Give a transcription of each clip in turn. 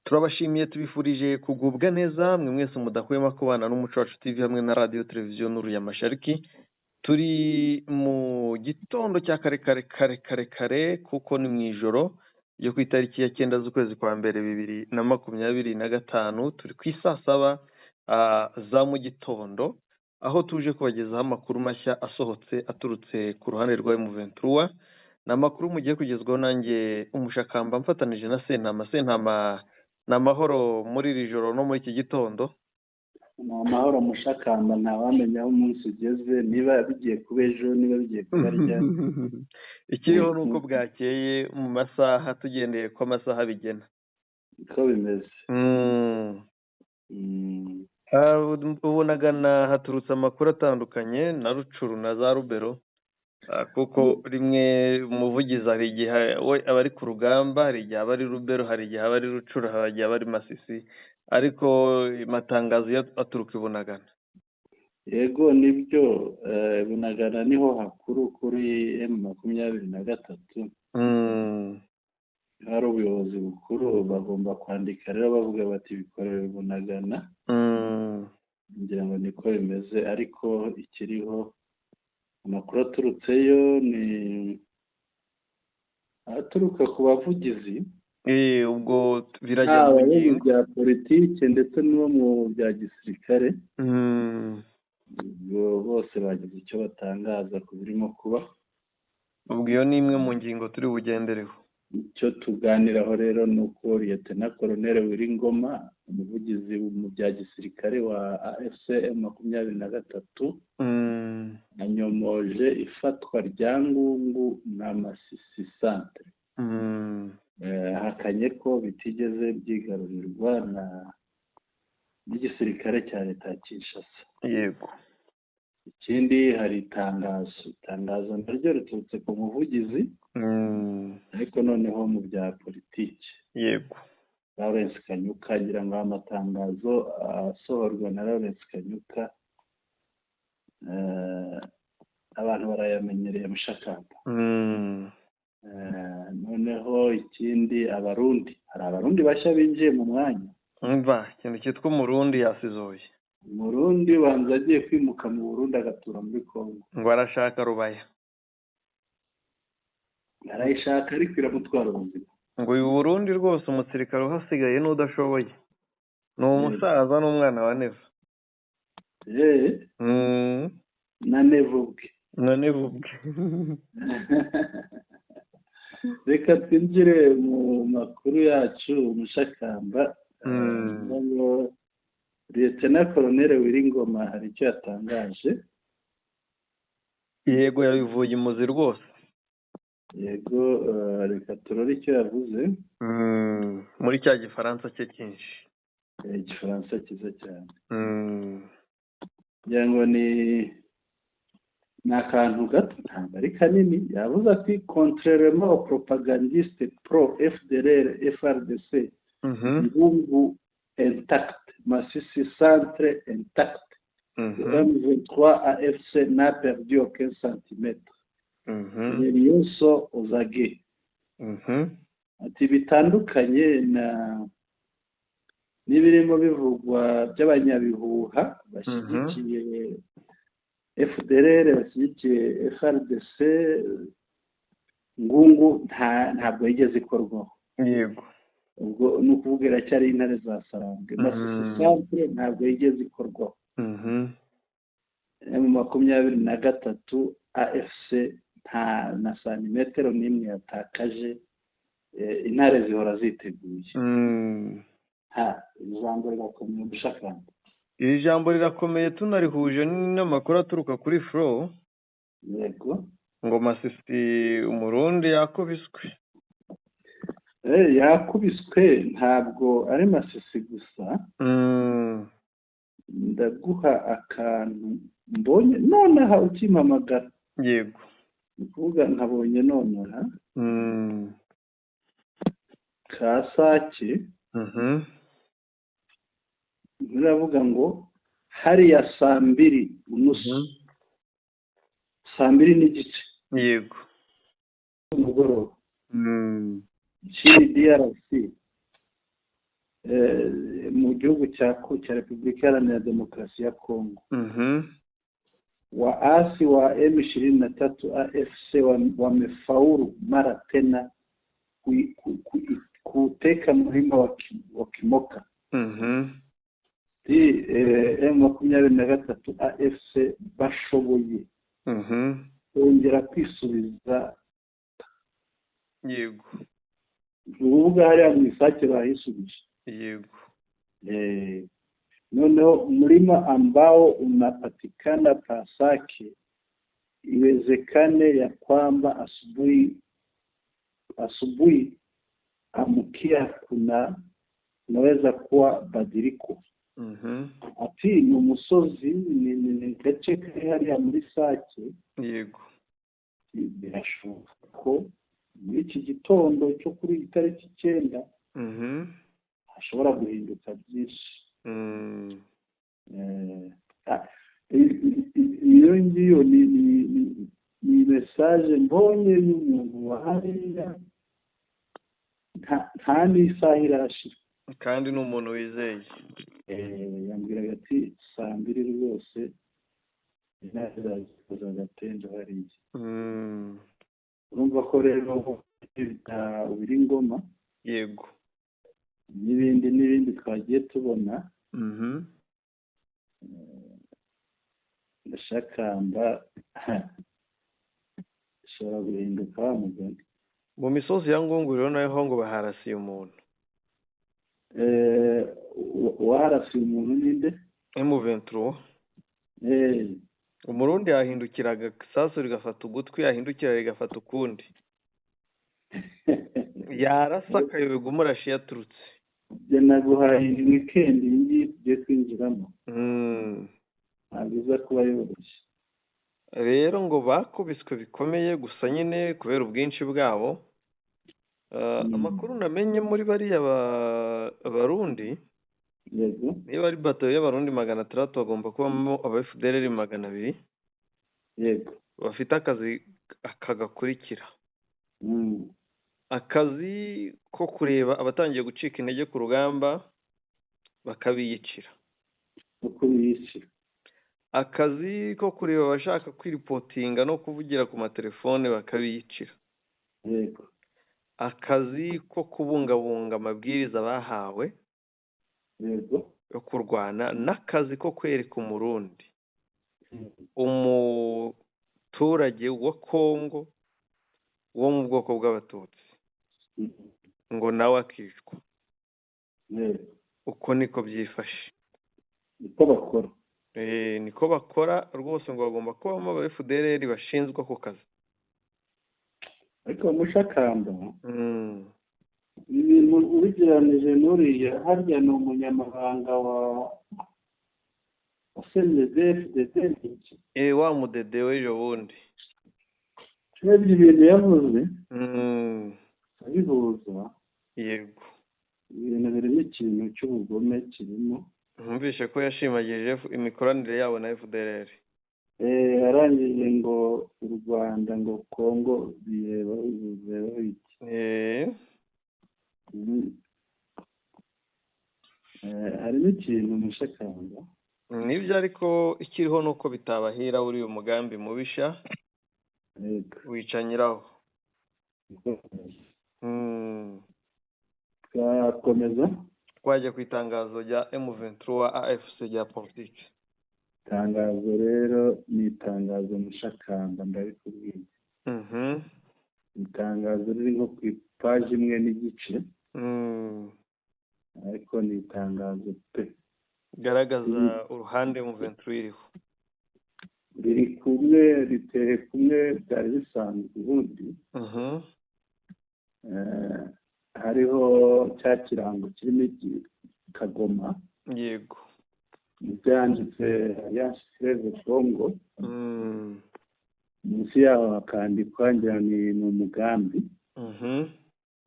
Turabashimiye, tubifurije kugubwa neza mwe mwese mudahwema kubana n'Umuco Wacu TV hamwe na Radiyo Televiziyo Nuru ya Mashariki. Turi mu gitondo cya kare kare kare kare kare, kuko ni mu ijoro ryo ku itariki ya 9 z'ukwezi kwa mbere 2025. Turi ku isaa 7 za mu gitondo, aho tuje kubagezaho amakuru mashya asohotse aturutse ku ruhande rwa M23. Ni amakuru mugiye kugezwaho nanjye Umushakamba, mfatanije na Sentama. Sentama, ni amahoro muri iri joro no muri iki gitondo? Ni amahoro, Mushakamba. Ntawamenya aho umunsi ugeze, niba bigiye kuba ejo, niba bigiye kuba ryari. Ikiriho ni uko bwakeye mu masaha, tugendeye ko amasaha bigena. Niko bimeze. Ubunagana haturutse amakuru atandukanye na Rucuru na za Rubero, kuko rimwe umuvugizi hari igihe we aba ari ku rugamba, hari igihe aba ari Rubero, hari igihe aba ari Rucuru, hari igihe aba ari Masisi, ariko amatangazo yo aturuka i Bunagana. Yego, nibyo, Bunagana niho hakuru kuri M23. Hari ubuyobozi bukuru, bagomba kwandika rero bavuga bati bikorewe Bunagana. Ngira ngo niko bimeze, ariko ikiriho, amakuru aturutseyo ni aturuka ku bavugizi. Ubwo birajya haba mu abo mu ngingo bya politike ndetse n'uwo mu bya gisirikare. Ubwo bose bagize icyo batangaza ku birimo kuba. Ubwo iyo ni imwe mu ngingo turi bugendereho. Icyo tuganiraho rero ni uko Liyetena Koloneli Willy Ngoma, umuvugizi mu bya gisirikare wa AFC M23, anyomoje ifatwa rya Ngungu na Masisi Centre. Ahakanye ko bitigeze byigarurirwa na n'igisirikare cya leta ya Kinshasa. Ikindi, hari itangazo naryo riturutse ku muvugizi, ariko noneho mu bya politiki, Lawrence Kanyuka. Ngira ngo amatangazo asohorwa na Lawrence Kanyuka abantu barayamenyereye, Mushakamba. Noneho ikindi, Abarundi, hari Abarundi bashya binjiye mu mwanya. Umva, ikintu cyitwa Umurundi yasizoye. Umurundi banza agiye kwimuka mu Burundi, agatura muri Congo. Ngo arashaka Rubaya. Arayishaka, ariko iramutwara ubuzima. Ngo uyu Burundi rwose, umusirikare uhasigaye n'udashoboye ni umusaza n'umwana wa Neva. Na Neva ubwe. Na Neva ubwe. Reka twinjire mu makuru yacu, Mushakamba. Liyetena Koloneli Willy Ngoma hari icyo yatangaje. Yego, yabivuye imuzi rwose. Yego, reka turore icyo yavuze. Muri cya gifaransa cye cyinshi. Igifaransa cyiza cyane. Ngira ngo ni akantu gato, ntabwo ari kanini. Yavuze ati: "Contrairement aux propagandistes pro FDLR FARDC, Ngungu intact, Masisi Centre intact, M23 AFC n'a perdu aucun centimètre. Les lions sont aux aguets." Ati bitandukanye na n'ibirimo bivugwa by'abanyabihuha bashyigikiye FDLR, bashyigikiye FARDC, Ngungu ntabwo yigeze ikorwaho. Ubwo ni ukuvuga iracyari intare za Sarambwe. Masisi Centre ntabwo yigeze ikorwaho. M23 AFC nta na santimetero n'imwe yatakaje, intare zihora ziteguye. Ha, ijambo rirakomeye, Mushakamba. Iri jambo rirakomeye, tunarihuje n'amakuru aturuka kuri front. Ngo Masisi Umurundi yakubiswe. Yakubiswe, ntabwo ari Masisi gusa. Ndaguha akantu mbonye nonaha ukimpamagara. Ni ukuvuga nkabonye nonaha ka Sake. Biravuga ngo hariya saa 2 unusu, saa 2 n'igice z'umugoroba, nchini DRC, Mu gihugu cya Repubulika Iharanira Demokarasi ya Kongo. Waasi wa M23 AFC wamefaulu mara tena kuteka mlima wa Kimoka. M23 AFC bashoboye kongera kwisubiza. Urubuga hariya mu Isake bahisubije. Noneho mlima ambao unapatikana Pasake, iwezekane ya kwamba asubuhi amkia kuna kunaweza kuwa badiliko. Ati ni umusozi, ni gace kari hariya muri Sake. Birashoboka ko muri iki gitondo cyo kuri iyi tariki 9 hashobora guhinduka byinshi. Iyo ngiyo ni message mbonye y'umuntu wa hariya, nta n'isaha irashira. Kandi ni umuntu wizeye. Yambwiraga ati saa 2 rwose intare agatendo hariya. Urumva ko rero biri ngoma. N'ibindi n'ibindi twagiye tubona. Ndashakamba ishobora guhinduka wa mugani. Mu misozi ya Ngungu rero naho ngo baharasiye umuntu. Uwaharasiye umuntu ninde? M23. Umurundi yahindukiraga isasu rigafata ugutwi, yahindukira rigafata ukundi, yarasa akayoberwa umurashi yaturutse. Njye naguhaye weekend iyi ngiyi tugiye kwinjiramo, ntabwo iza kuba yoroshye. Rero ngo bakubiswe bikomeye, gusa nyine kubera ubwinshi bwabo. Amakuru namenye muri bariya Barundi, niba ari batayo y'Abarundi 600, bagomba kubamo aba FDLR 200 bafite akazi aka gakurikira: akazi ko kureba abatangiye gucika intege ku rugamba bakabiyicira, No kubiyicira. akazi ko kureba abashaka kwiripotinga no kuvugira ku matelefone bakabiyicira, akazi ko kubungabunga amabwiriza bahawe yo kurwana, n'akazi ko kwereka Umurundi, umuturage wa Kongo wo mu bwoko bw'Abatutsi, ngo nawe akicwa. Uko niko byifashe. Niko bakora. Niko bakora rwose, ngo bagomba kubamo aba FDLR bashinzwe ako kazi. Ariko Mushakamba, ibintu ubigereranije n'uriya harya ni umunyamabanga wa CNDD-FDD. Wa mudede w'ejo bundi. Urebye ibintu yavuze, abihuza, ibintu birimo ikintu cy'ubugome kirimo. Ntumvishe ko yashimagije imikoranire yabo na FDLR. Arangije ngo u Rwanda ngo Kongo bireba iki. Harimo ikintu, Mushakamba. Nibyo, ariko ikiriho ni uko bitabahira uriya umugambi mubisha wica nyirawo. Twakomeza. Twajya ku itangazo rya M23 AFC rya politiki. Itangazo rero ni itangazo, Mushakamba, ndabikubwiye. Itangazo riri nko ku ipaji 1.5, ariko ni itangazo pe. Garagaza uruhande M23 iriho. Riri kumwe, riteye kumwe byari bisanzwe ubundi. Hariho cya kirango kirimo kagoma. Byanditse Alliance Fleuve Congo. Munsi yaho hakandikwa, ngira ni umugambi,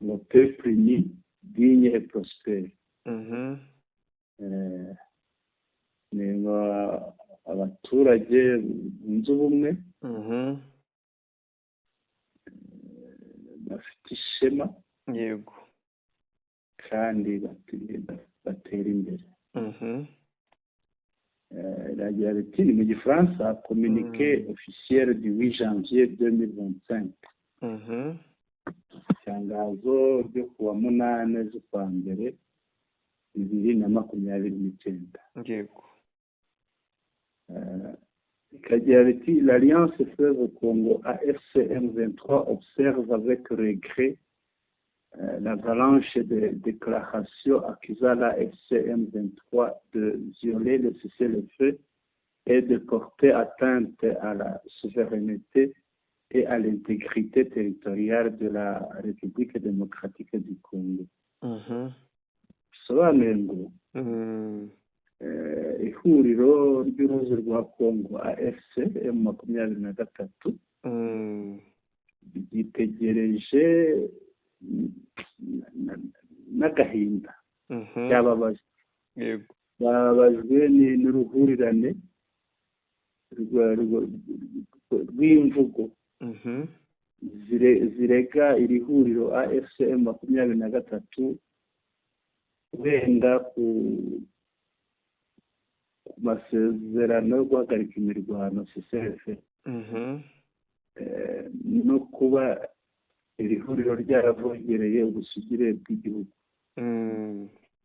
ngo "Peuple uni, digne et prospère". Ni ngo abaturage bunze ubumwe, bafite ishema, Kandi batera imbere. Iragira riti, ni mu Gifaransa, communiqué officiel du 8 janvier 2025, itangazo ryo kuwa 8 z'ukwa mbere 2029. Rikagira riti: "L'Alliance Fleuve Congo AFC M23 observe avec regret l'avalanche de déclarations accusant l'AFC M23 de violer le cessez-le-feu et de porter atteinte à la souveraineté et à l'intégrité territoriale de la République démocratique du Congo." Bisobanuye ngo ihuriro ry'uruzi rwa Congo AFC M23 ryitegereje n'agahinda, byababajwe, bababajwe n'uruhurirane rw'imvugo zirega iri huriro AFC M23 wenda ku masezerano yo guhagarika imirwano, cessez-le-feu, no kuba iri huriro ryaravogereye ubusugire bw'igihugu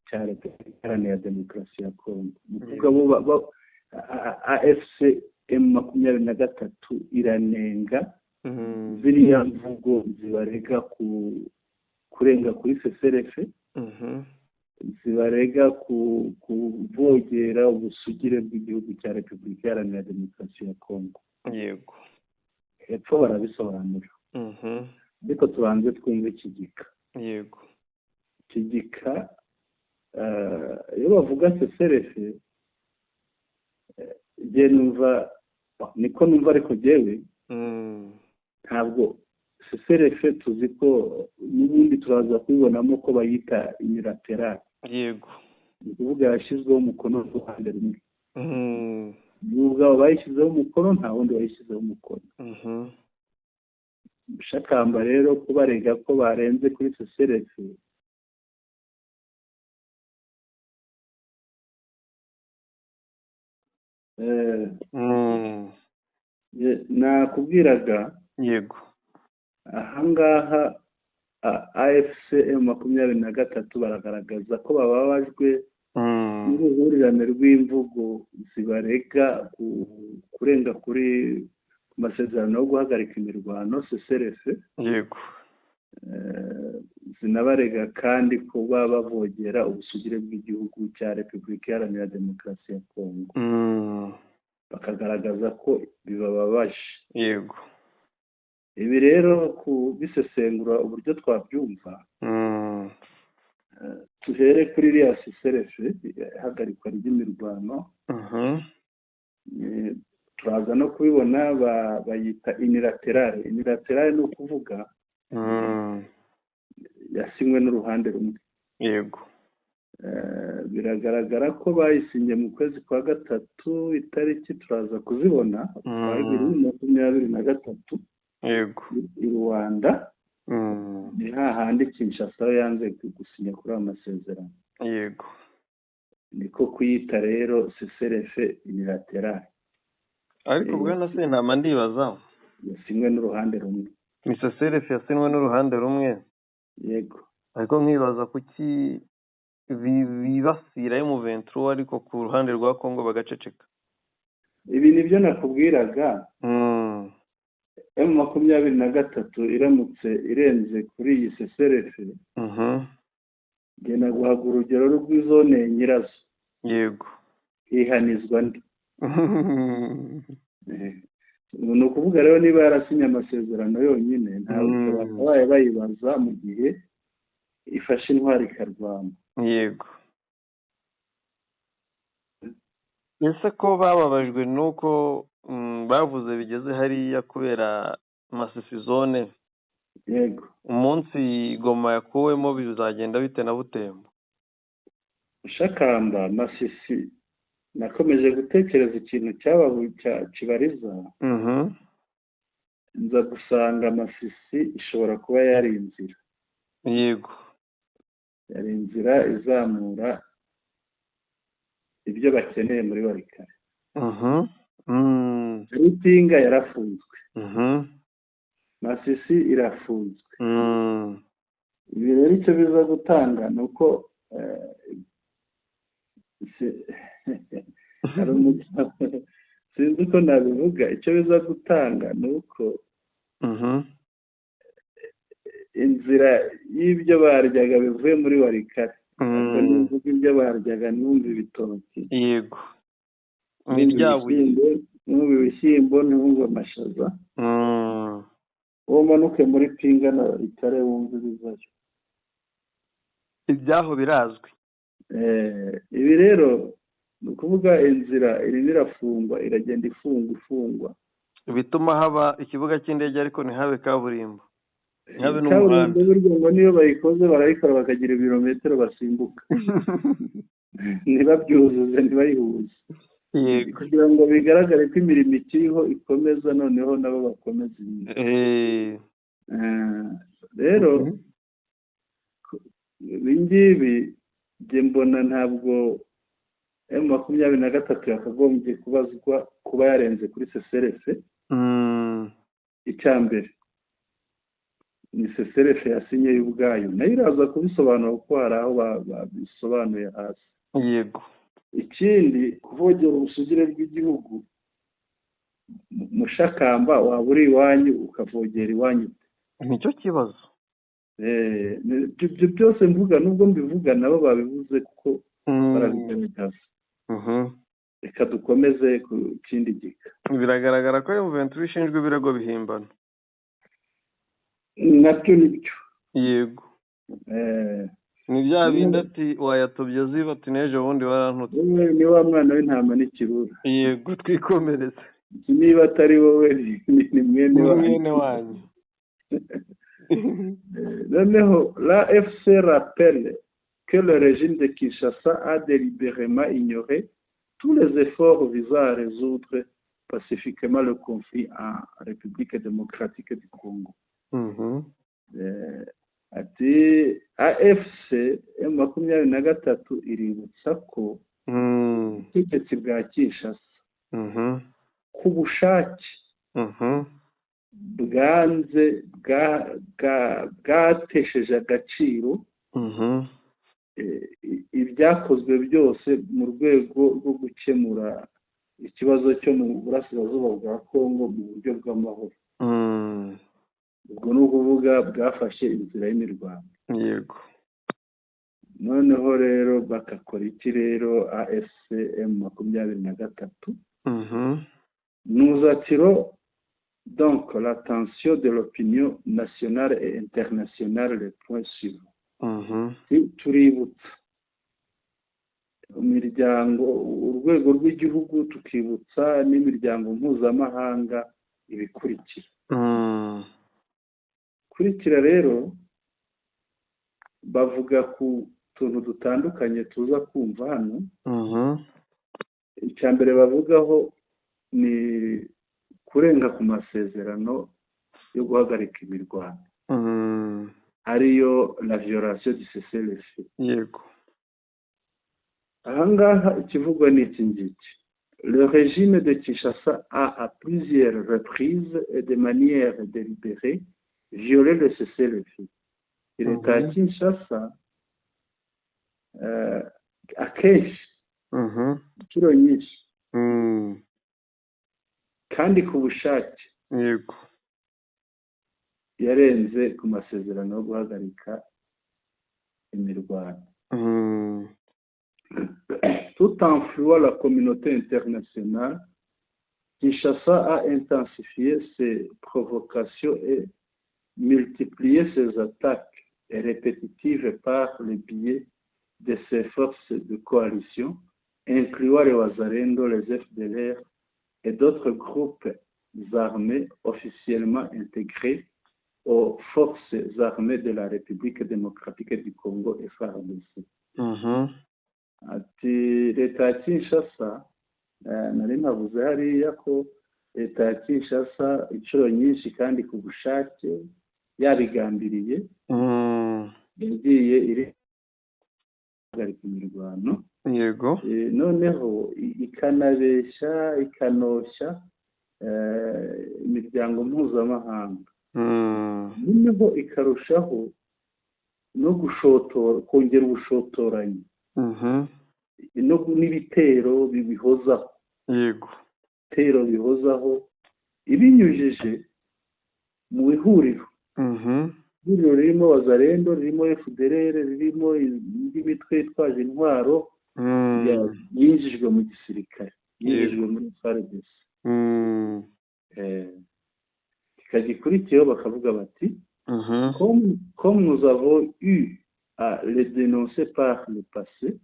cya Repubulika Iharanira Demokarasi ya Kongo. Ni ukuvuga bo AFC M23 iranenga ziriya mvugo zibarega kurenga kuri cessez-le-feu, zibarega kuvogera ubusugire bw'igihugu cya Repubulika Iharanira Demokarasi ya Kongo. Hepfo barabisobanura, ariko tubanze twumve iki gika. Iki gika, iyo bavuga cessez-le-feu, njye numva, niko numva, ariko jyewe ntabwo cessez-le-feu tuzi ko n'ubundi turaza kubibonamo ko bayita unilatéral. Ni ukuvuga yashyizweho umukono n'uruhande rumwe. N'ubwo bayishyizeho umukono, nta wundi wayishyizeho umukono. Shakamba rero kubarega ko barenze kuri cessez-le-feu. Nakubwiraga ahangaha AFC M23 baragaragaza ko bababajwe n'uruhurirane rw'imvugo zibarega kurenga kuri ku masezerano yo guhagarika imirwano, cessez-le-feu, zinabarega kandi kuba bavogera ubusugire bw'igihugu cya Repubulika Iharanira Demokarasi ya Kongo, bakagaragaza ko bibababaje. Ibi rero kubisesengura uburyo twabyumva, tuhere kuri iriya cessez-le-feu, ihagarikwa ry'imirwano. Turaza no kubibona, bayita unilatérale. Unilatérale ni ukuvuga yasinywe n'uruhande rumwe. Biragaragara ko bayisinye mu kwezi kwa gatatu, itariki turaza kuzibona, kwa 2023, i Rwanda. Ni hahandi Kinshasa yanze gusinya kuri ayo masezerano. Niko kuyita rero cessez-le-feu unilatérale. Ariko bwana Sentama, ndibaza, yasinywe n'uruhande rumwe. Ni cessez-le-feu yasinywe n'uruhande rumwe. Yego. Ariko nkibaza kuki bibasira M23, ariko ku ruhande rwa Kongo bagaceceka. Ibi nibyo nakubwiraga. M23 iramutse irenze kuri iyi cessez-le-feu, njye naguhaga urugero rw'izone nyirazo, hihanizwa ndi. Ni ukuvuga rero niba yarasinye amasezerano yonyine, ntabwo bakabaye bayibaza mu gihe ifashe intwari ikarwana. Yego, ese ko bababajwe nuko bavuze bigeze hariya kubera Masisi zone, umunsi Goma yakuwemo bizagenda bite na Butembo? Shakamba, Masisi, nakomeje gutekereza ikintu cyaba kibariza, nza gusanga Masisi ishobora kuba yari inzira. Yari inzira izamura ibyo bakeneye muri Walikale. Rutinga yarafunzwe, Masisi irafunzwe. Ibi rero icyo biza gutanga ni uko hari umugabo, sinzi uko nabivuga, icyo biza gutanga ni uko inzira y'ibyo baryaga bivuye muri Walikale, ariko nivuga ibyo baryaga numva ibitoki, Ni numva rya buye. ibishyimbo, numva ibishyimbo, numva amashaza. Wowe umanuke muri Pinga na Walikale wumve ibivayo. Ibyaho birazwi. Ibi rero ni ukuvuga inzira irimo irafungwa, iragenda ifungwa, ifungwa. Bituma haba ikibuga cy'indege ariko ntihabe kaburimbo, ntihabe Kaburimbo. n'umuhanda. Burya ngo niyo bayikoze, barayikora bakagira ibirometero basimbuka, ntibabyuzuze, ntibayihuze, kugira ngo bigaragare ko imirimo ikiriho ikomeza, noneho nabo bakomeza ibindi. Rero ibi ngibi njye mbona ntabwo M23 yakagombye kubazwa kuba yarenze kuri cessez-le-feu. Icya mbere ni cessez-le-feu yasinye y'ubwayo, nayo iraza kubisobanura kuko hari aho babisobanuye hasi. Ikindi, kuvogera ubusugire bw'igihugu, mushakamba waba uri iwanyu ukavogera iwanyu. Nicyo kibazo. Ibyo byose mvuga, nubwo mbivuga, nabo babivuze kuko barabigaragaza. Reka dukomeze ku kindi gika. Biragaragara ko M23 ishinjwa ibirego bihimbano. Nabyo nibyo. Ni bya bindi ati wayatobye ziba, ati n'ejo bundi warantutse. Wowe ni wa mwana w'intama n'ikirura. Yego, twikomereze. Niba atari wowe, ni mwene Ni wanyu. mwene wanyu. Noneho l'AFC rappelle que le régime de Kinshasa a délibérément ignoré tous les efforts visant à résoudre pacifiquement le conflit en République démocratique du Congo. Ati AFC M23 iributsa ko ubutegetsi bwa Kinshasa ku bushake bwanze, bwatesheje agaciro ibyakozwe byose mu rwego rwo gukemura ikibazo cyo mu burasirazuba bwa Kongo mu buryo bw'amahoro. Ubwo ni ukuvuga bwafashe inzira y'imirwano. Noneho rero bagakora iki rero AFC M23? Nous attirons donc l'attention de l'opinion nationale et internationale le point suivant. Tuributsa imiryango, urwego rw'igihugu, tukibutsa n'imiryango mpuzamahanga ibikurikira. Kurikira rero bavuga ku tuntu dutandukanye tuza kumva hano. Icya mbere bavugaho ni kurenga ku masezerano yo guhagarika imirwano, ariyo la violation du cessez-le-feu. Ahangaha ikivugwa ni iki ngiki: le régime de Kinshasa a à plusieurs reprises et de manière délibérée violé le cessez-le-feu. Leta ya Kinshasa akenshi, inshuro nyinshi, kandi ku bushake, yarenze ku masezerano yo guhagarika imirwano. Tout en flouant la communauté internationale, Kinshasa a intensifié ses provocations et multiplié ses attaques répétitives par le biais de ses forces de coalition, incluant les Wazalendo, les FDLR et d'autres groupes armés officiellement intégrés aux forces armées de la République démocratique du Congo, FARDC. Ati leta ya Kinshasa, nari navuze hariya ko leta ya Kinshasa inshuro nyinshi kandi ku bushake yabigambiriye yagiye iri guhagarika imirwano. Yego. Noneho ikanabeshya, ikanoshya imiryango mpuzamahanga, noneho ikarushaho no gushotora, kongera ubushotoranyi n'ibitero bibihozaho. Yego. Ibitero bihozaho ibinyujije mu ihuriro, ihuriro ririmo Wazalendo, ririmo FDLR, ririmo indi mitwe yitwaje intwaro yinjijwe mu gisirikare, yinjijwe muri FARDC. Kikagikurikiyeho bakavuga bati: "Comme nous avons eu à le dénoncer par le passé,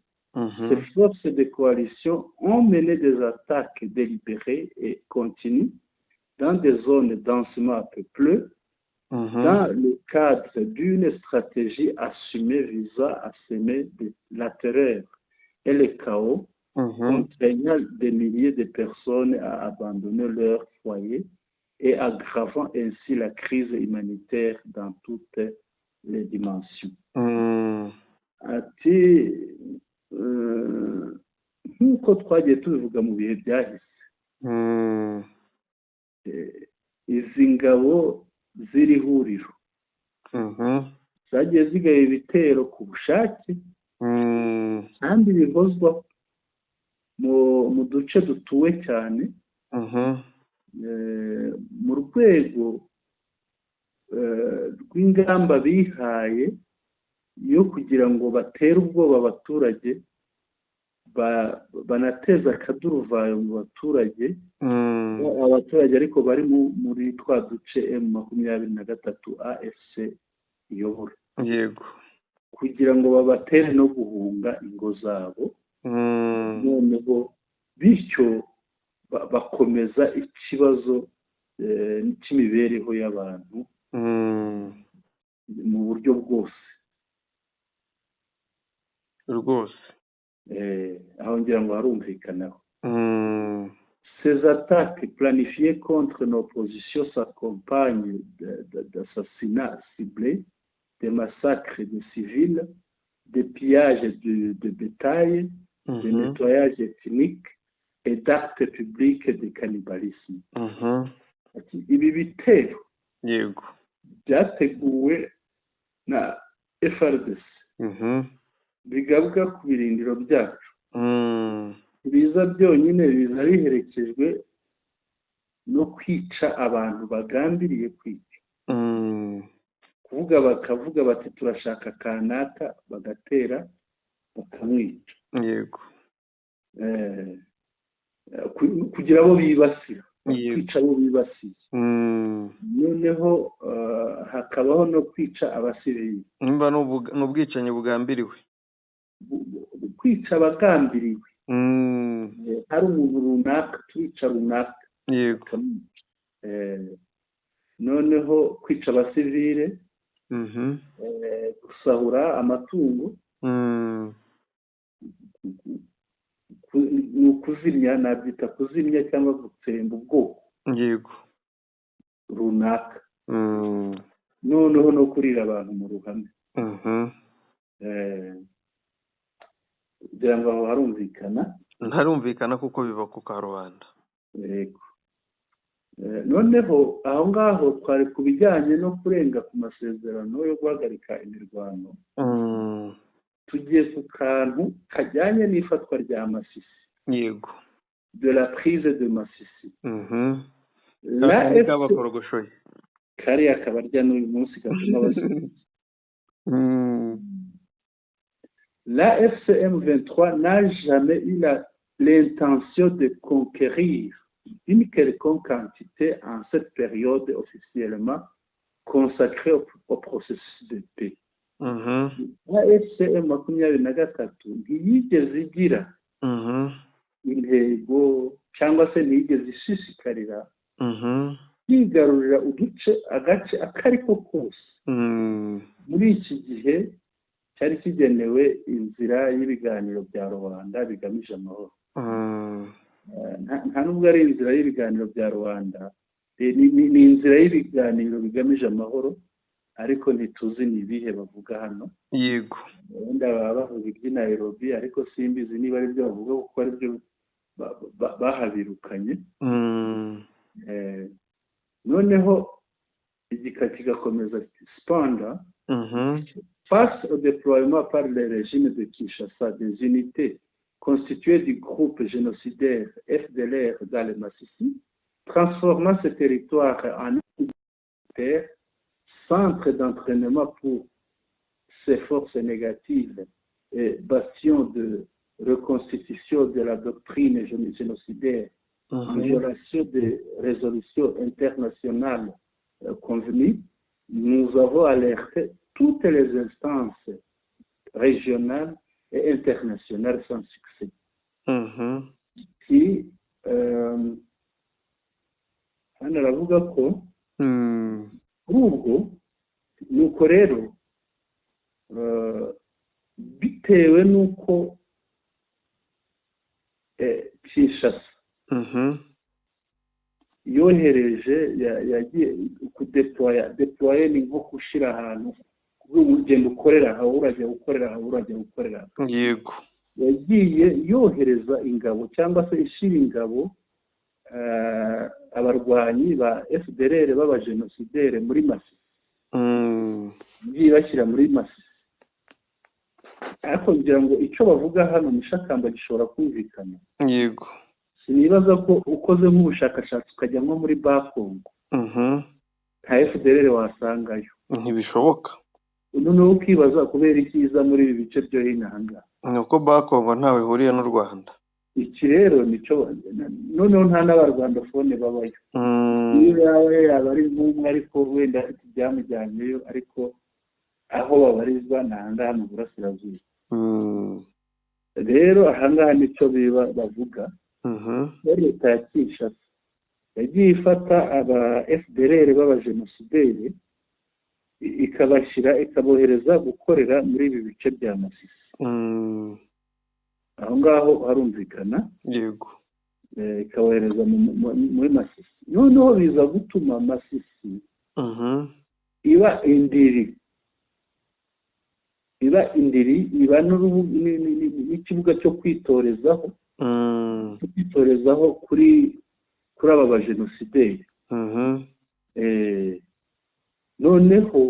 ces forces de coalition ont mené des attaques délibérées et continues dans des zones densément peuplées, dans le cadre d'une stratégie assumée visant à semer la terreur et le chaos, contraignant des milliers de personnes à abandonner leur foyer et aggravant ainsi la crise humanitaire dans toutes les dimensions." Ati nk'uko twagiye tubivuga mu bihe byahise, izi ngabo z'iri huriro zagiye zigaba ibitero ku bushake kandi bihozwa mu duce dutuwe cyane, mu rwego rw'ingamba bihaye yo kugira ngo batere ubwoba abaturage, banateza akaduruvayo mu baturage, abaturage ariko bari muri twa duce M23 AFC iyobora, kugira ngo babatere no guhunga ingo zabo, noneho bityo bakomeza ikibazo cy'imibereho y'abantu mu buryo bwose. Rwose. Aho ngira ngo harumvikanaho. "Ces attaques planifiées contre nos positions s'accompagnent d'assassinats ciblés, de massacres de civils, de pillages de bétail, de nettoyage ethnique et d'actes publics de cannibalisme." Ati ibi bitero byateguwe na FARDC bigabwa ku birindiro byacu, biza byonyine, biza biherekejwe no kwica abantu bagambiriye kwica, kuvuga, bakavuga bati turashaka kanaka, bagatera bakamwica. Kugira abo bibasira, kwica abo bibasiye, noneho hakabaho no kwica abasivili. Nimba ni ubwicanyi bugambiriwe. Kwica abagambiriwe, hari umuntu runaka turica runaka, bakamwica. Noneho kwica abasivile, gusahura amatungo, ni ukuzimya, nabyita kuzimya cyangwa gutsemba ubwoko runaka, noneho no kurira abantu mu ruhame. Kugira ngo aho harumvikana. Ntarumvikana kuko biba ku karubanda. Yego. Noneho aho ngaho twari ku bijyanye no kurenga ku masezerano yo guhagarika imirwano. Tugiye ku kantu kajyanye n'ifatwa rya Masisi, de la prise de Masisi. La Kandi kabakorogoshoye. Kariya kabarya n'uyu munsi gatuma basubiza. "L'AFC M23 n'a jamais eu l'intention de conquérir une quelconque entité en cette période officiellement consacrée au processus de paix." AFC M23 ntiyigeze igira intego cyangwa se ntiyigeze ishishikarira kwigarurira uduce, agace ako ari ko kose muri iki gihe cyari kigenewe inzira y'ibiganiro bya rubanda bigamije amahoro. Nta nubwo ari inzira y'ibiganiro bya rubanda, ni inzira y'ibiganiro bigamije amahoro, Ariko ntituzi ni ibihe bavuga hano. Wenda baba bavuga iby'i Nairobi, ariko simbizi niba ari byo bavuga, kuko ari byo bahabirukanye. Noneho igika kigakomeza: "Cependant, face au déploiement par le régime de Kinshasa des unités constituées du groupe génocidaire FDLR dans le Masisi, transformant ce territoire en terre, centre d'entraînement pour ces forces négatives et bastion de reconstitution de la doctrine génocidaire, en violation des résolutions internationales convenues, nous avons alerté toutes les instances régionales et internationales sans succès." Qui, hano aravuga ko kuri ubwo nuko rero bitewe n'uko Kinshasa yohereje, yagiye kudeploya. Déployer ni nko gushyira ahantu, ugenda ukorera aha, urajya gukorera aha, urajya gukorera aha. Yagiye yohereza ingabo cyangwa se ishyira ingabo, abarwanyi ba FDLR b'abajenosideri muri Masisi. Yagiye bashyira muri Masisi, ariko ngira ngo icyo bavuga hano mushakamba gishobora kumvikana. Sinibaza ko ukoze nk'ubushakashatsi ukajya nko muri Bakongo, nta FDLR wasangayo. Ntibishoboka. Noneho ukibaza kubera iki iza muri ibi bice byo hino aha ngaha. Ni uko Bakongo ntawe ihuriye n'u Rwanda. Iki rero nicyo noneho nta n'abarwandophone babayo. Iyo yaba ari nk'umwe, ariko wenda afite ibyamujyanyeyo, ariko aho babarizwa ni aha ngaha mu burasirazuba. Rero aha ngaha nicyo biba bavuga. Leta ya Kinshasa yagiye ifata aba FDLR b'abajenosideri, ikabashyira, ikabohereza gukorera muri ibi bice bya Masisi. Aho ngaho harumvikana. Ikabohereza muri Masisi, noneho biza gutuma Masisi iba indiri, iba n'ikibuga cyo kwitorezaho, cyo kwitorezaho kuri aba bajenosideri. Noneho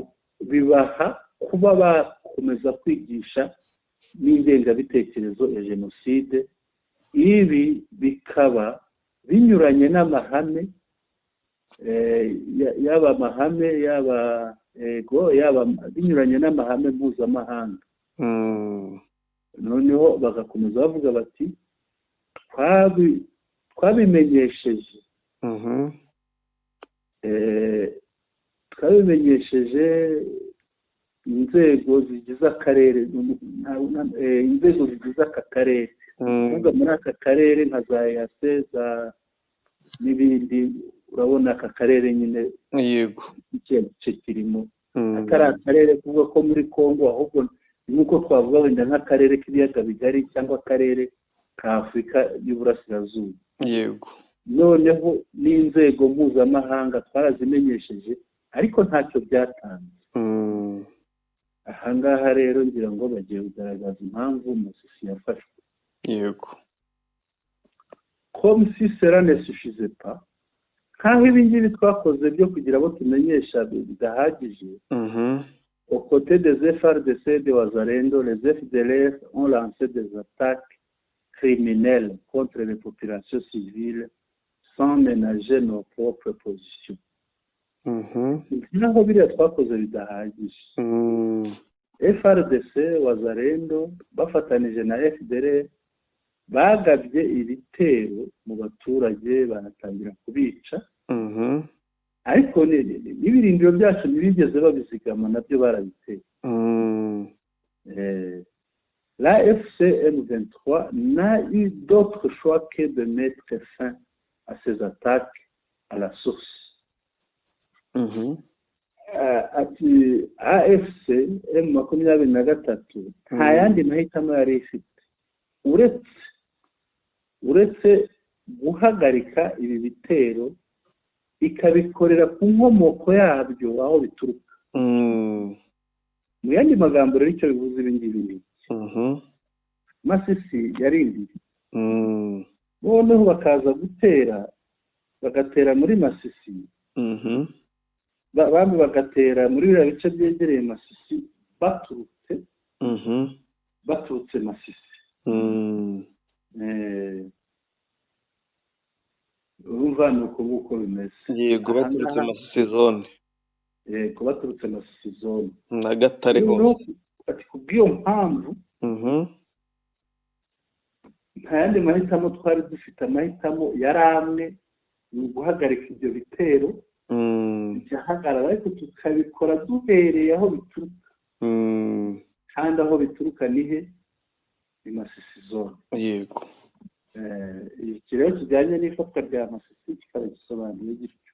bibaha kuba bakomeza kwigisha n'ingengabitekerezo ya jenoside. Ibi bikaba binyuranye n'amahame, yaba amahame, yaba ego, yaba binyuranye n'amahame mpuzamahanga. Noneho bagakomeza bavuga bati: "Twabimenyesheje twabimenyesheje inzego zigize akarere, inzego zigize aka karere." Kuvuga muri aka karere nka za EAC, za n'ibindi, urabona aka karere nyine, ikihe gice kirimo, atari akarere kuvuga ko muri Congo, ahubwo ni nk'uko twavuga wenda nk'akarere k'ibiyaga bigari cyangwa akarere ka Afurika y'Uburasirazuba. Noneho n'inzego mpuzamahanga twarazimenyesheje, ariko ntacyo byatanze. Ahangaha rero ngira ngo bagiye kugaragaza impamvu Masisi yafashwe. "Comme si cela ne suffisait pas", nk'aho ibi ngibi twakoze byo kugira abo tumenyesha bidahagije, "aux côtés des FARDC et de Wazalendo, les FDLR ont lancé des attaques criminelles contre les populations civiles sans ménager nos propres positions." Nk'aho biriya twakoze bidahagije, FARDC, Wazalendo bafatanije na FDLR bagabye ibitero mu baturage, banatangira kubica. Ariko n'ibirindiro byacu ntibigeze babizigama, nabyo barabiteye. "L'AFC M23 n'a eu d'autre choix que de mettre fin à ces attaques à la source." Ati AFC M23 nta yandi mahitamo yari ifite uretse guhagarika ibi bitero, ikabikorera ku nkomoko yabyo, aho bituruka. Mu yandi magambo rero, icyo bivuze ibi ngibi ni iki? Masisi yarindiye, noneho bakaza gutera, bagatera muri Masisi, bamwe bagatera muri biriya bice byegereye Masisi baturutse Masisi. Urumva ni uko nguko bimeze. Yego, baturutse Masisi zone. Yego, baturutse Masisi zone. Na Gatare Noneho hose. Ati kubw'iyo mpamvu nta yandi mahitamo twari dufite. Amahitamo yari amwe, ni uguhagarika ibyo bitero, bigahagarara, ariko tukabikora duhereye aho bituruka. Kandi aho bituruka ni he? Ni Masisi zone. Iki rero kijyanye n'ifatwa rya Masisi kikaba gisobanuye gityo.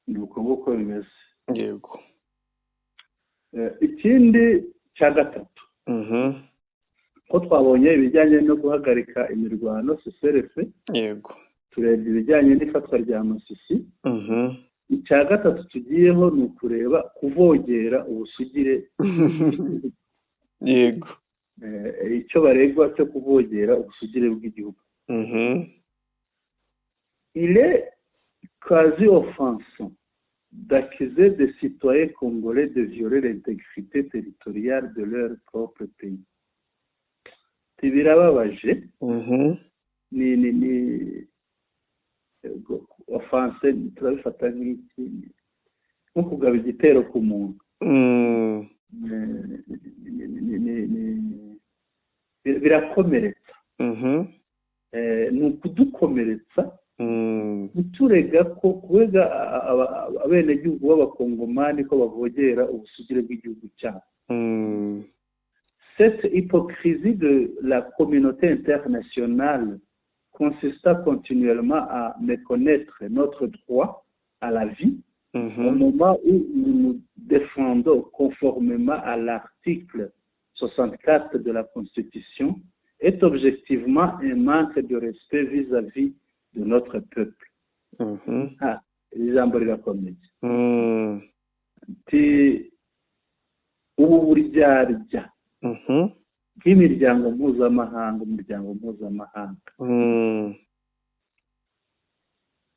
Ni uko nguko bimeze. Ikindi cya gatatu, ko twabonye ibijyanye no guhagarika imirwano, cessez-le-feu, turebye ibijyanye n'ifatwa rya Masisi, icya gatatu tugiyeho ni ukureba kuvogera ubusugire, icyo baregwa cyo kuvogera ubusugire bw'igihugu. Il est quasi offensant d'accuser des citoyens congolais de violer l'intégrité territoriale de leur propre pays. Birababaje, ni offense, turabifata nk'iki? Nko kugaba igitero ku muntu. Birakomeretsa. Ni ukudukomeretsa kuturega ko, kurega abenegihugu b'Abakongomani ko bavogera ubusugire bw'igihugu cyabo. Cette hypocrisie de la communauté internationale consistant continuellement à méconnaître notre droit à la vie au moment où nous nous défendons conformément à l'article 64 de la Constitution est objectivement un manque de respect vis-à-vis de notre peuple. Ah, iri jambo rirakomeye. Ati ubu buryarya bw'imiryango mpuzamahanga, umuryango mpuzamahanga,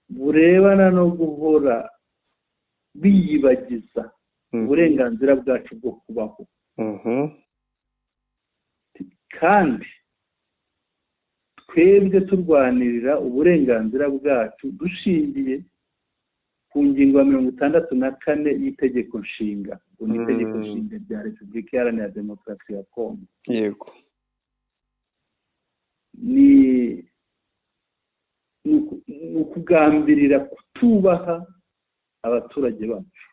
burebana no guhora biyibagiza uburenganzira bwacu bwo kubaho, kandi twebwe turwanirira uburenganzira bwacu dushingiye ku ngingo ya 64 y'itegeko nshinga, ngo ni itegeko nshinga rya Repubulika Iharanira Demokarasi ya Kongo, ni ukugambirira kutubaha abaturage bacu.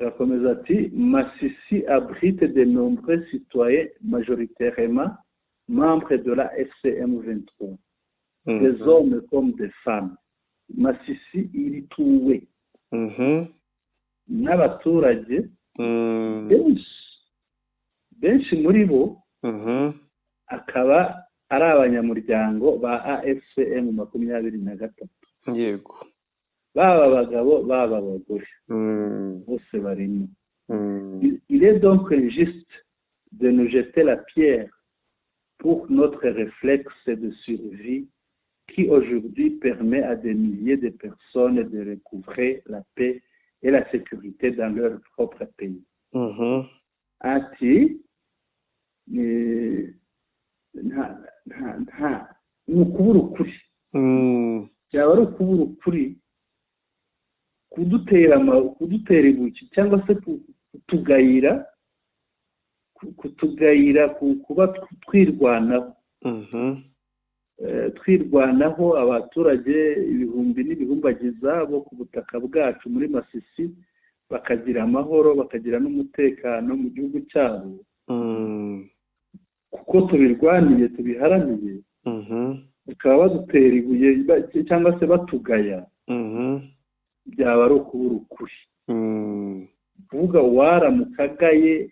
Arakomeza ati: Masisi abrite de nombreux citoyens majoritairement membres de l'AFC M23, des hommes comme des femmes. Masisi irituwe n'abaturage benshi, benshi muri bo akaba ari abanyamuryango ba AFC M23, baba abagabo, baba abagore, bose barimo. Il est donc injuste de nous jeter la pierre pour notre réflexe de survie qui aujourd'hui permet à des milliers de personnes de recouvrer la paix et la sécurité dans leur propre pays. Ati nta nta nta ni ukubura ukuri, byaba ari ukubura ukuri kudutera ibuye cyangwa se kutugayira kuba twirwanaho. Twirwanaho, abaturage ibihumbi n'ibihumbagiza bo ku butaka bwacu muri Masisi bakagira amahoro, bakagira n'umutekano mu gihugu cyabo, kuko tubirwaniye, tubiharaniye, bakaba badutera ibuye cyangwa se batugaya, byaba ari ukubura ukuri. Kuvuga waramuka agaye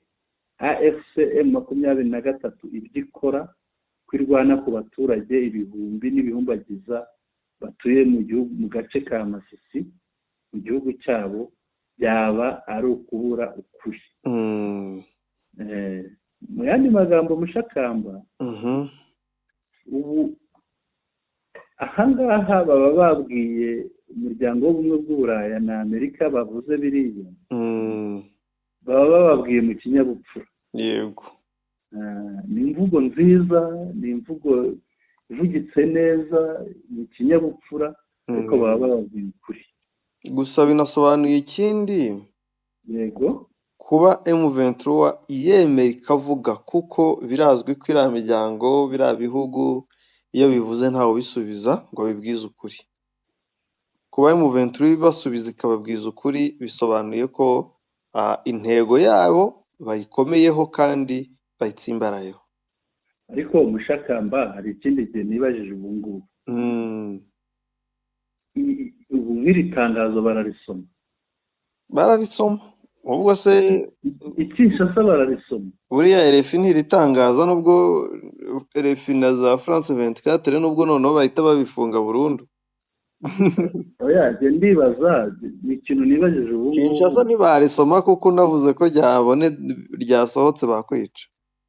AFC M23 ibyo ikora, kwirwana ku baturage ibihumbi n'ibihumbagiza. batuye mu gihugu, mu gace ka Masisi, mu gihugu cyabo, byaba ari ukubura ukuri. Mu yandi magambo, Mushakamba, ubu ahangaha baba babwiye Umuryango w'Ubumwe bw'Uburaya na Amerika bavuze biriya, baba bababwiye mu kinyabupfura. Yego. Ni imvugo nziza, ni imvugo ivugitse neza mu kinyabupfura, ariko baba bababwiye ukuri. Gusa binasobanuye ikindi. Yego. Kuba M23 yemera ikavuga, kuko birazwi ko iriya miryango, biriya bihugu, iyo bivuze ntawe ubisubiza ngo abibwize ukuri. Kuba M23 ibasubiza ikababwiza ukuri, bisobanuye ko intego yabo bayikomeyeho kandi bayitsimbarayeho. Ariko Mushakamba, hari ikindi gihe nibajije ubu ngubu. Ubu nk'iri tangazo bararisoma? Bararisoma. Ubwo se I Kinshasa bararisoma? Buriya RFI ntiritangaza, nubwo RFI na za France 24, nubwo noneho bahita babifunga burundu. Oya, njye ndibaza, ni ikintu nibajije ubu ngubu. Kinshasa ntibarisoma, kuko unavuze ko ryabone ryasohotse bakwica.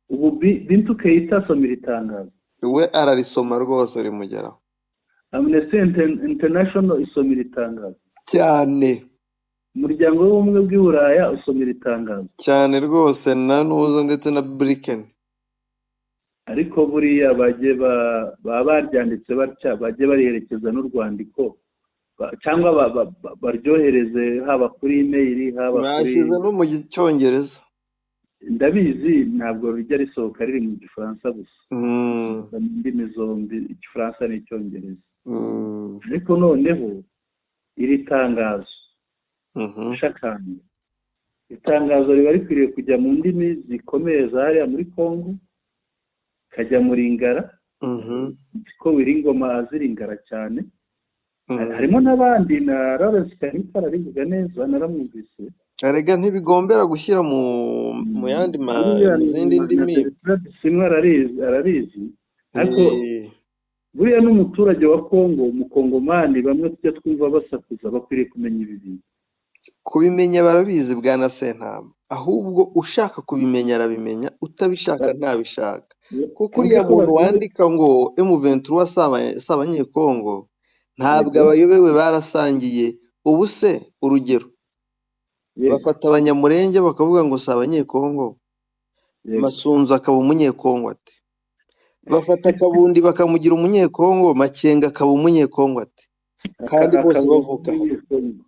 Ubu Bintu Keita asoma iri tangazo? We ararisoma rwose, rimugeraho. Amnesty International isoma iri tangazo? Cyane. Umuryango w'Ubumwe bw'i Buraya usoma iri tangazo? Cyane rwose, na nuza ndetse na Blinken. Ariko buriya bajye baba baryanditse batya, bajye bariherekeza n'urwandiko, cyangwa baryohereze haba kuri email, haba kuri Bashyize no mu Cyongereza. Ndabizi, ntabwo rijya risohoka riri mu Gifaransa gusa, mu ndimi zombi, Igifaransa n'Icyongereza. Ariko noneho iri tangazo, Shakamba, itangazo riba rikwiriye kujya mu ndimi zikomeye za hariya muri Congo, kajya mu Ringara, ko Wiringoma azi Ringara cyane. Harimo n'abandi, na Lawrence Kanyuka ararivuga neza, naramwumvise. Erega ntibigombera gushyira mu yandi Buriya mu zindi na ndimi. Bertrand Bisimwa ararizi, ariko buriya n'umuturage wa Congo, Umukongomani, bamwe tujya twumva basakuza, bakwiriye kumenya ibi bintu. Kubimenya barabizi, bwana Sentama. Ahubwo ushaka kubimenya arabimenya, utabishaka ntabishaka, kuko uriya Tuvuge ko muntu bagiye wandika ngo M23 si Abanyekongo, ntabwo abayobewe, barasangiye. Ubu se urugero, bafata Abanyamurenge bakavuga ngo si Abanyekongo, Masunzu akaba Umunyekongo ate? Bafata Kabundi bakamugira Umunyekongo, Makenga akaba Umunyekongo ate, kandi bose akaba bavuka aho, Umunyekongo.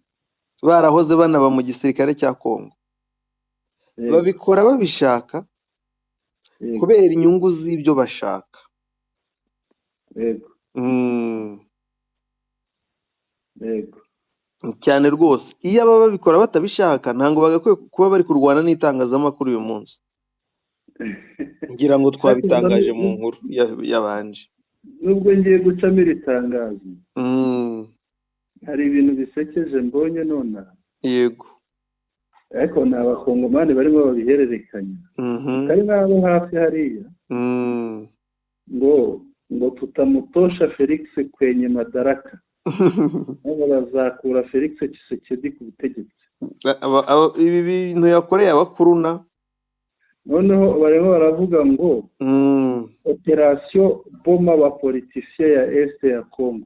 Barahoze banaba mu gisirikare cya Kongo? Babikora babishaka, kubera inyungu z'ibyo bashaka. Yego. Cyane rwose, iyo aba babikora batabishaka, ntabwo bagakwiye kuba bari kurwana n'itangazamakuru uyu munsi. Ngira ngo twabitangaje mu nkuru yabanje. Nubwo ngiye gucamo iri tangazo, hari ibintu bisekeje mbonye nonaha. Ariko ni Abakongomani barimo babihererekanya, kari n'abo hafi hariya, ngo "Tutamtosha Felix kwenye madaraka", ngo bazakura Felix Tshisekedi ku butegetsi. Ibi bintu yakoreye abakuruna. Noneho barimo baravuga ngo "Opération boma ba politiciens ya Est ya Congo".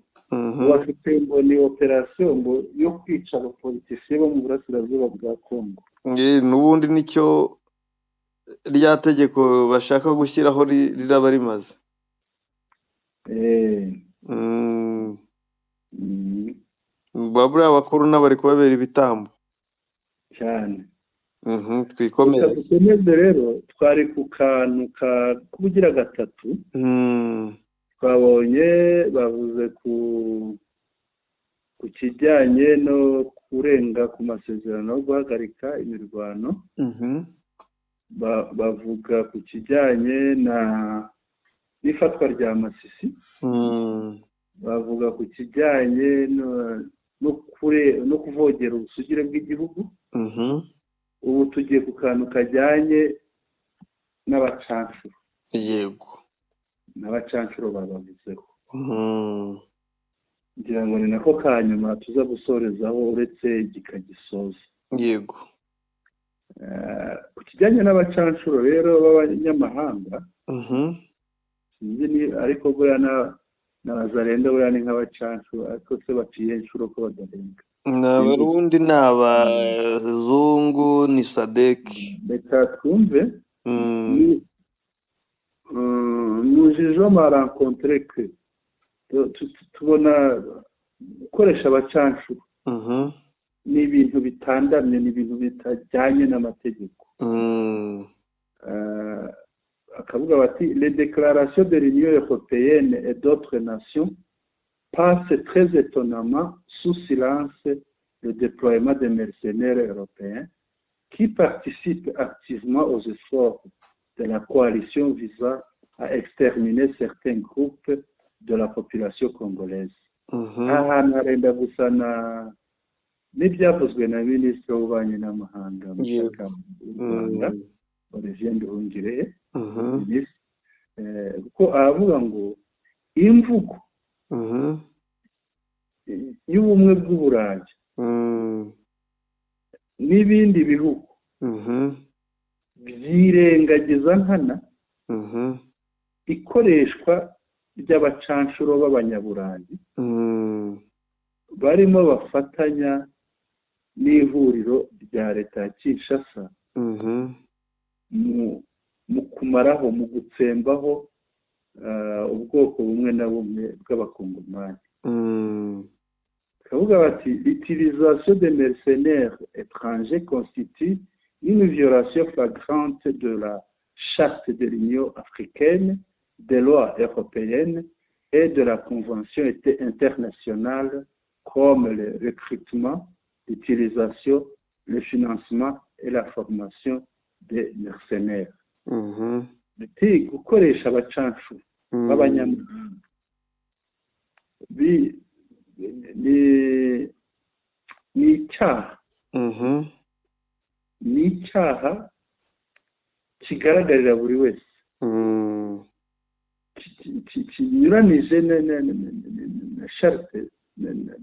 Bafite ngo ni opération ngo yo kwica abapoliticiens bo mu burasirazuba bwa Congo. N'ubundi nicyo rya tegeko bashaka gushyiraho riraba rimaze. Buriya abakuruna bari kubabera ibitambo. Cyane. Twikomere. Reka dukomeze rero, twari ku kantu ka kugira gatatu. Twabonye bavuze ku kijyanye no kurenga ku masezerano yo guhagarika imirwano. Bavuga ku kijyanye na n'ifatwa rya Masisi. Bavuga ku kijyanye no kuvogera ubusugire bw'igihugu. Ubu tugiye ku kantu kajyanye n'abacanshuro. N'abacanshuro babavuzeho. Ngira ngo ni nako ka nyuma tuza gusorezaho, uretse igika gisoza. Ku kijyanye n'abacanshuro rero b'abanyamahanga, sinzi ni ariko buriya na bazarenda buriya ni nk'abacanshuro, ariko se baciye inshuro ko badarenga? Ni Abarundi, ni abazungu, ni SADC. Reka twumve. Nous jugeons à rencontrer que tubona gukoresha abacanshuro ni ibintu bitandamye, ni ibintu bitajyanye n'amategeko. Akavuga bati: "Les déclarations de l'Union européenne et d'autres nations passent très étonnamment sous silence le déploiement des mercenaires européens qui participent activement aux efforts de la coalition visant à exterminer certains groupes de la population congolaise." Aha hantu harenda gusa na n'ibyavuzwe na Minisitiri w'Ububanyi n'Amahanga Mushyaka w'u Rwanda, Olivier Nduhungirehe, minisitiri, kuko aravuga ngo imvugo y'Ubumwe bw'Uburayi n'ibindi bihugu byirengagiza nkana ikoreshwa ry'abacanshuro b'Abanyaburayi barimo bafatanya n'ihuriro rya leta ya Kinshasa mu kumaraho, mu gutsembaho ubwoko bumwe na bumwe bw'Abakongomani. Bakavuga bati: "L'utilisation des mercenaires étrangers constitue une violation flagrante de la charte de l'Union africaine, des lois européennes et de la convention internationale comme le recrutement, l'utilisation, le financement et la formation des mercenaires." Ati gukoresha abacanshuro b'abanyamahanga ni icyaha, ni icyaha kigaragarira buri wese, kinyuranije na charte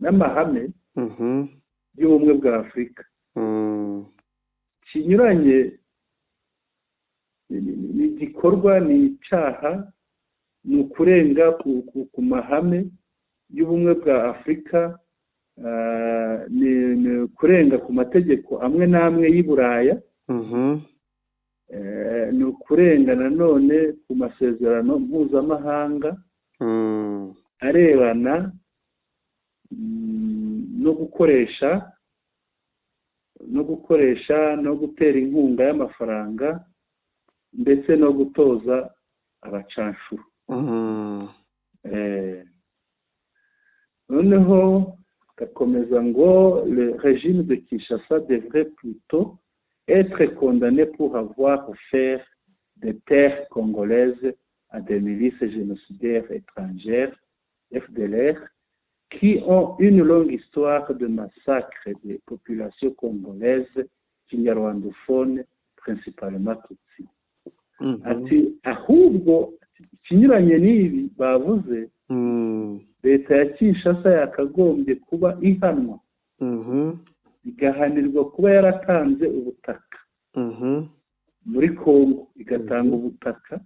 n'amahame y'Ubumwe bwa Afurika, kinyuranye ni igikorwa, ni icyaha, ni ukurenga ku mahame y'Ubumwe bwa Afurika, ni ukurenga ku mategeko amwe n'amwe y'i Buraya, ni ukurenga nanone ku masezerano mpuzamahanga arebana no gukoresha no gutera inkunga y'amafaranga ndetse no gutoza abacanshuro. Noneho gakomeza ngo: "Le régime de Kinshasa devrait plutôt être condamné pour avoir offert des terres congolaises à des milices génocidaires étrangères, FDLR, qui ont une longue histoire de massacre des populations congolaises kinyarwandophones, principalement Tutsi." Ati ahubwo ikinyuranye n'ibi bavuze, leta ya Kinshasa yakagombye kuba ihanwa, igahanirwa kuba yaratanze ubutaka muri Kongo, igatanga ubutaka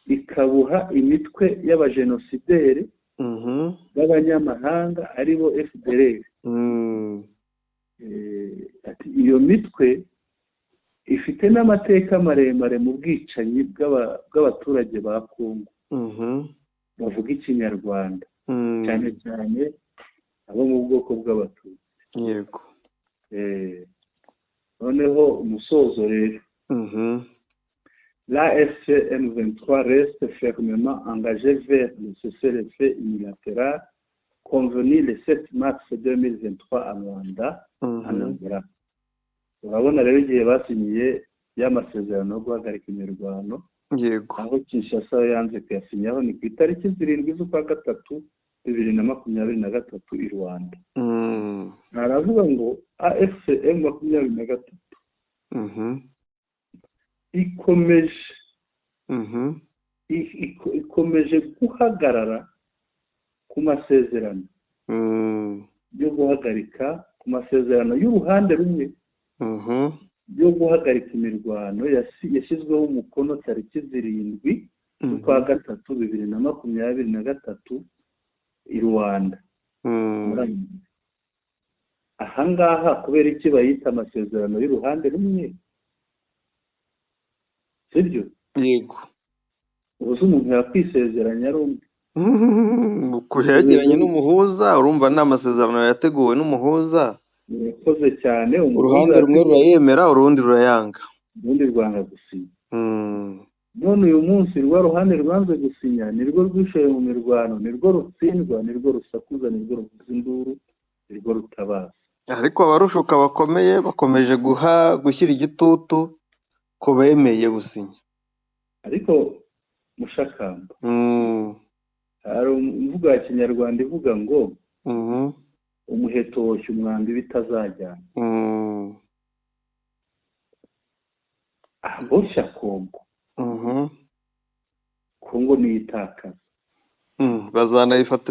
ikabuha imitwe y'abajenosideri b'abanyamahanga aribo FDLR. Ati iyo mitwe ifite n'amateka maremare mu bwicanyi bw'abaturage ba Kongo bavuga Ikinyarwanda, cyane cyane abo mu bwoko bw'Abatutsi. Noneho umusozo rero: "L'AFC M23 reste fermement engagée vers le cessez-le-feu unilatéral convenu le 7 mars 2023 à Luanda, en Angola." Urabona rero igihe basinyiye y'amasezerano yo guhagarika imirwano, aho Kinshasa yanze kuyasinyaho, ni ku itariki 7 z'ukwa gatatu 2023 i Luanda. Aravuga ngo AFC M23 ikomeje ikomeje guhagarara ku masezerano. Yo guhagarika ku masezerano y'uruhande rumwe yo guhagarika imirwano yashyizweho umukono tariki 7 z'ukwa gatatu 2023 i Rwanda. Ahangaha kubera iki bayita amasezerano y'uruhande rumwe, sibyo? Yego. Ubu se umuntu yakwisezeranya ari umwe? Kuyegeranye n'umuhuza, urumva ni amasezerano yateguwe n'umuhuza. Urakoze cyane. Uruhande rumwe rurayemera, urundi rurayanga, urundi rwanga gusinya. None uyu munsi rwa ruhande rwanze gusinya nirwo rwishoye mu mirwano, nirwo rutsindwa, nirwo rusakuza, nirwo ruvuza induru, nirwo rutabaza. Ariko abarushuka bakomeye bakomeje gushyira igitutu ko bemeye gusinya. Ariko Mushakamba, hari imvugo ya Kinyarwanda ivuga ngo umuheto woshya umwambi bitazajyana. Aboshya Kongo, Kongo niyitakaza. Bazanayifata.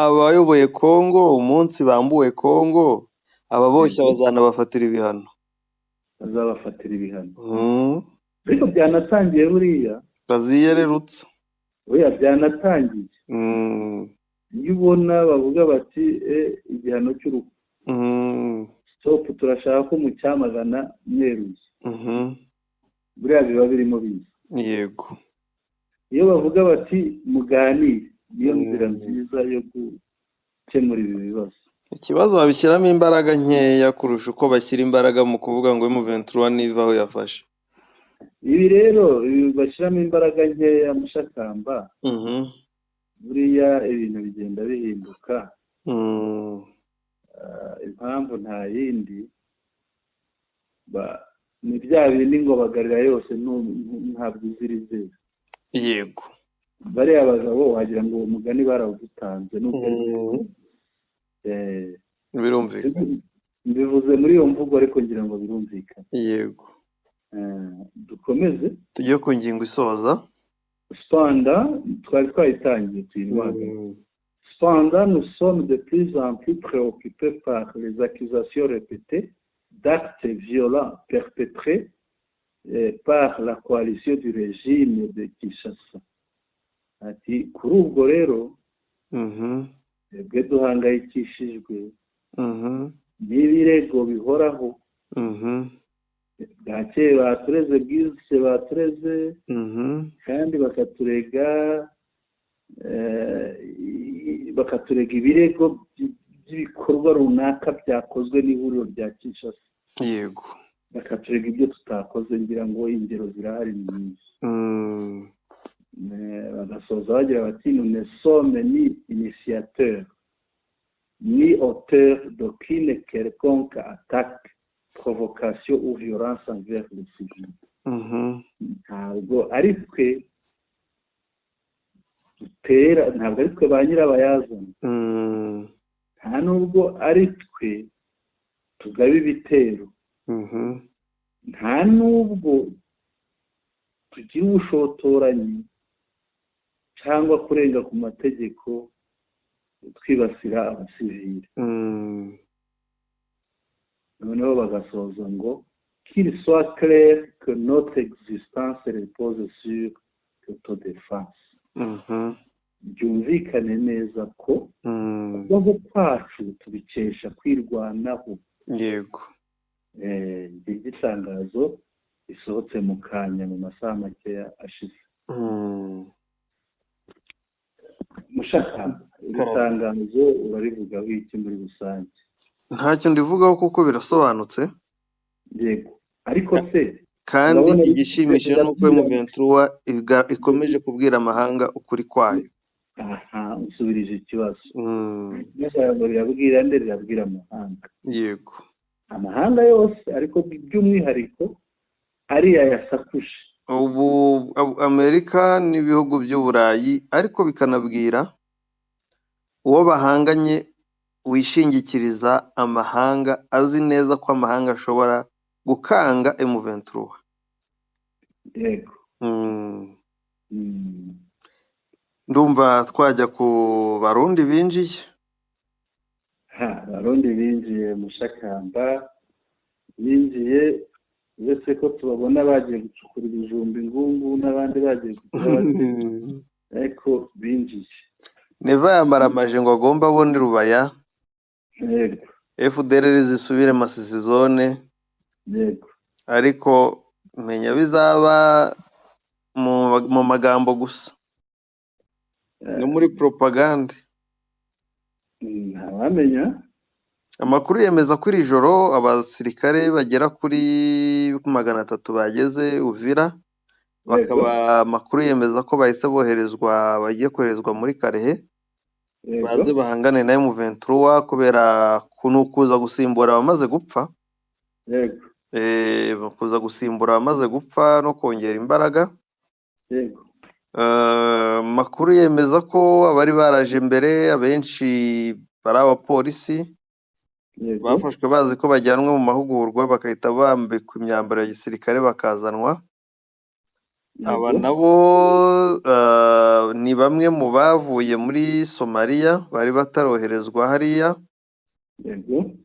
Abayoboye Kongo umunsi bambuwe Kongo, ababoshya bazanabafatira ibihano. Bazabafatira ibihano. Ariko byanatangiye buriya. Baziyererutsa. Oya, byanatangiye. Iyo ubona bavuga bati igihano cy'urupfu, stop, turashaka ko mucyamagana mweruye, buriya biba birimo biza. Yego. Iyo bavuga bati muganire, niyo nzira nziza yo gukemura ibi bibazo. Ikibazo babishyiramo imbaraga nkeya kurusha uko bashyira imbaraga mu kuvuga ngo M23 niva aho yafashe. Ibi rero bashyiramo imbaraga nkeya, Mushakamba, buriya ibintu bigenda bihinduka. Impamvu nta yindi, ni bya bindi ngo bagarira yose ntabwo izirizera. Yego. Bariya bagabo wagira ngo uwo mugani barawutanze nubwo birumvikana. Mbivuze muri iyo mvugo ariko ngira ngo birumvikana. Yego. Dukomeze tujye ku ngingo isoza. Cependant, twari twayitangiye tuyirwanya. Cependant, nous sommes de plus en plus préoccupés par les accusations répétées d'actes violents perpétrés par la coalition du régime de Kinshasa. Ati kuri ubwo rero twebwe duhangayikishijwe n'ibirego bihoraho. Bwakeye batureze, bwise batureze, kandi bakaturega ibirego by'ibikorwa runaka byakozwe n'ihuriro rya Kinshasa. Yego. Bakaturega ibyo tutakoze, ngira ngo ingero zirahari nyinshi. Bagasoza bagira bati nous ne sommes ni initiateurs ni auteurs d'aucune quelconque attaque, provocation ou violence envers les civils. Ntabwo ari twe dutera, ntabwo ari twe ba nyirabayazana, nta nubwo ari twe tugaba ibitero, nta nubwo tugira ubushotoranyi cyangwa kurenga ku mategeko twibasira abasivili. Noneho bagasoza ngo qu'il soit clair que notre existence repose sur l'autodéfense. Byumvikane neza ko kubaho kwacu tubikesha kwirwanaho. Yego. Ngiryo itangazo risohotse mu kanya mu masaha makeya ashize. Mushaka, iri tangazo urarivugaho iki muri rusange? Ntacyo ndivugaho kuko birasobanutse. Yego. Ariko se kandi igishimishije ni uko M23 ikomeje kubwira amahanga ukuri kwayo. Aha, usubirije ikibazo. Ijambo rirabwira nde? Rirabwira amahanga. Yego. Amahanga yose, ariko by'umwihariko ariya yasakuje. Ubu Amerika n'ibihugu by'Uburayi, ariko bikanabwira uwo bahanganye wishingikiriza amahanga, azi neza ko amahanga ashobora gukanga M23. Yego. Ndumva twajya ku Barundi binjiye. Ha, Abarundi binjiye Mushakamba, binjiye uretse ko tubabona bagiye gucukura ibijumba, ingungu n'abandi bagiye kugira bati, ariko binjiye. Neva yamaramaje ngo agomba abone Rubaya. FDLR zisubire Masisi zone. Ariko menya bizaba mu magambo gusa no muri propagande. Ntawamenya. Amakuru yemeza ko iri joro abasirikare bagera kuri 300 bageze Uvira, bakaba amakuru yemeza ko bahise boherezwa, bagiye koherezwa muri Kalehe, baze bahangane na M23 kubera kuza gusimbura abamaze gupfa. Kuza gusimbura abamaze gupfa no kongera imbaraga. Amakuru yemeza ko abari baraje mbere abenshi bari abapolisi bafashwe bazi ko bajyanwe mu mahugurwa, bagahita bambikwa imyambaro ya gisirikare bakazanwa. Aba nabo ni bamwe mu bavuye muri Somalia bari bataroherezwa hariya,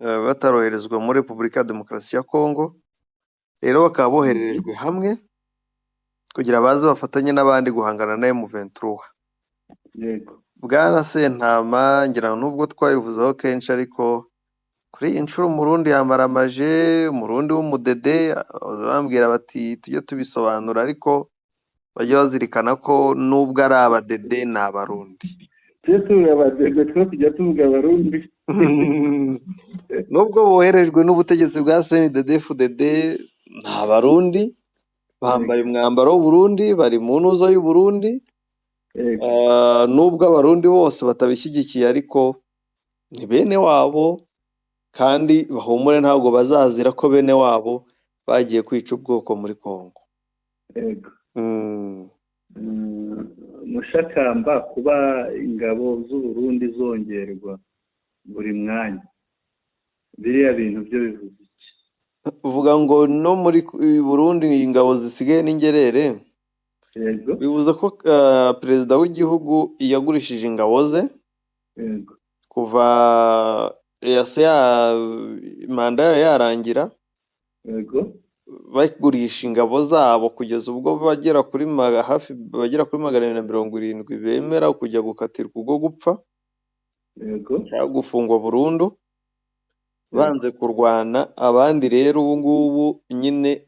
bataroherezwa muri Repubulika ya Demokarasi ya Kongo, rero bakaba bohererejwe hamwe kugira baze bafatanye n'abandi guhangana na M23. Bwana Sentama, ngira nubwo twabivuzeho kenshi, ariko kuri iyi nshuro Umurundi yamaramaje, Umurundi w'umudede, bambwira bati tujye tubisobanura, ariko bajye bazirikana ko nubwo ari abadede ni Abarundi. Tujye tuvuga abadede, twe tujya tuvuga Abarundi. Nubwo boherejwe n'ubutegetsi bwa CNDD-FDD ni Abarundi, bambaye umwambaro w'Uburundi, bari mu ntuza y'Uburundi. Nubwo Abarundi bose batabishyigikiye, ariko ni bene wabo, kandi bahumure ntabwo bazazira ko bene wabo bagiye kwica ubwoko muri Kongo. Mushakamba, kuba ingabo z'Uburundi zongerwa buri mwanya, biriya bintu byo bivuze iki? Uvuga ngo no muri Burundi ingabo zisigaye n'ingerere. Bivuze ko perezida w'igihugu yagurishije ingabo ze. Kuva manda yayo yarangira, bagurisha ingabo zabo kugeza ubwo bagera kuri hafi bagera kuri 270 bemera kujya gukatirwa ubwo gupfa, cyangwa gufungwa burundu, banze kurwana. Abandi rero ubu ngubu nyine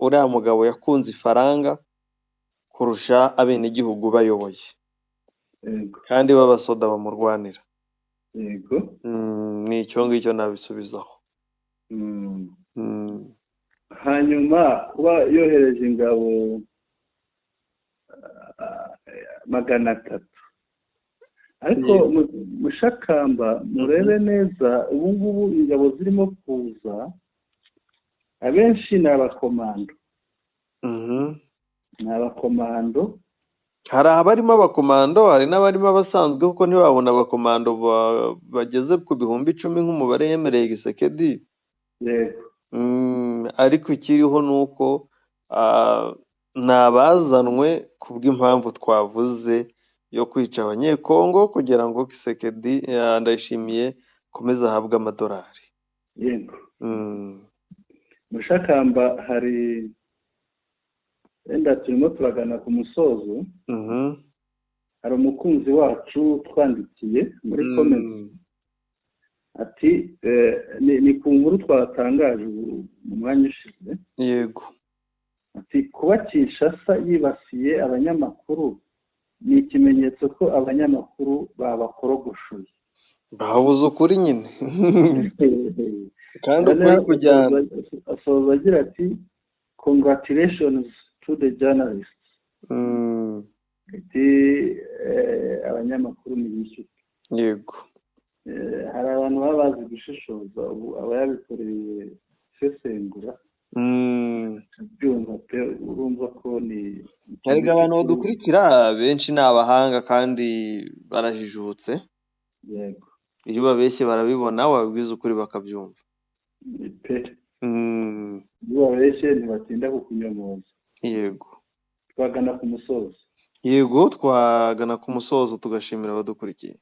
uriya mugabo yakunze ifaranga kurusha abenegihugu bayoboye, kandi b'abasoda bamurwanira. Ni icyo ngicyo nabisubizaho. Hanyuma kuba yohereje ingabo 300, ariko Mushakamba murebe neza ubu ngubu ingabo zirimo kuza abenshi ni abakomando. Ni abakomando. Hari abarimo abakomando, hari n'abarimo abasanzwe, kuko ntibabona abakomando bageze ku 10,000 nk'umubare yemereye Gisekedi. Ariko ikiriho ni uko ni abazanwe kubw'impamvu twavuze yo kwica Abanyekongo kugira ngo Gisekedi Ndayishimiye akomeze ahabwe amadolari. Mushakamba, hari wenda turimo turagana ku musozo. Hari umukunzi wacu twandikiye muri comment ati ni ku nkuru twatangaje mu mwanya ushize. Ati kuba Kinshasa yibasiye abanyamakuru ni ikimenyetso ko abanyamakuru babakorogoshoye. Babuze ukuri nyine. Kandi ukuri kujyana. Asoza agira ati congratulations to the journalists. Ati abanyamakuru nibishyure. Hari abantu baba bazi gushishoza, ubu abayabikoreye isesengura byumva pe, urumva ko ni ariko abantu badukurikira benshi ni abahanga kandi barajijutse. Iyo babeshye barabibona, wabwiza ukuri bakabyumva. Pe. Iyo babeshye ntibatinda kukunyomoza. Twagana ku musozo. Yego, twagana ku musozo tugashimira abadukurikiye.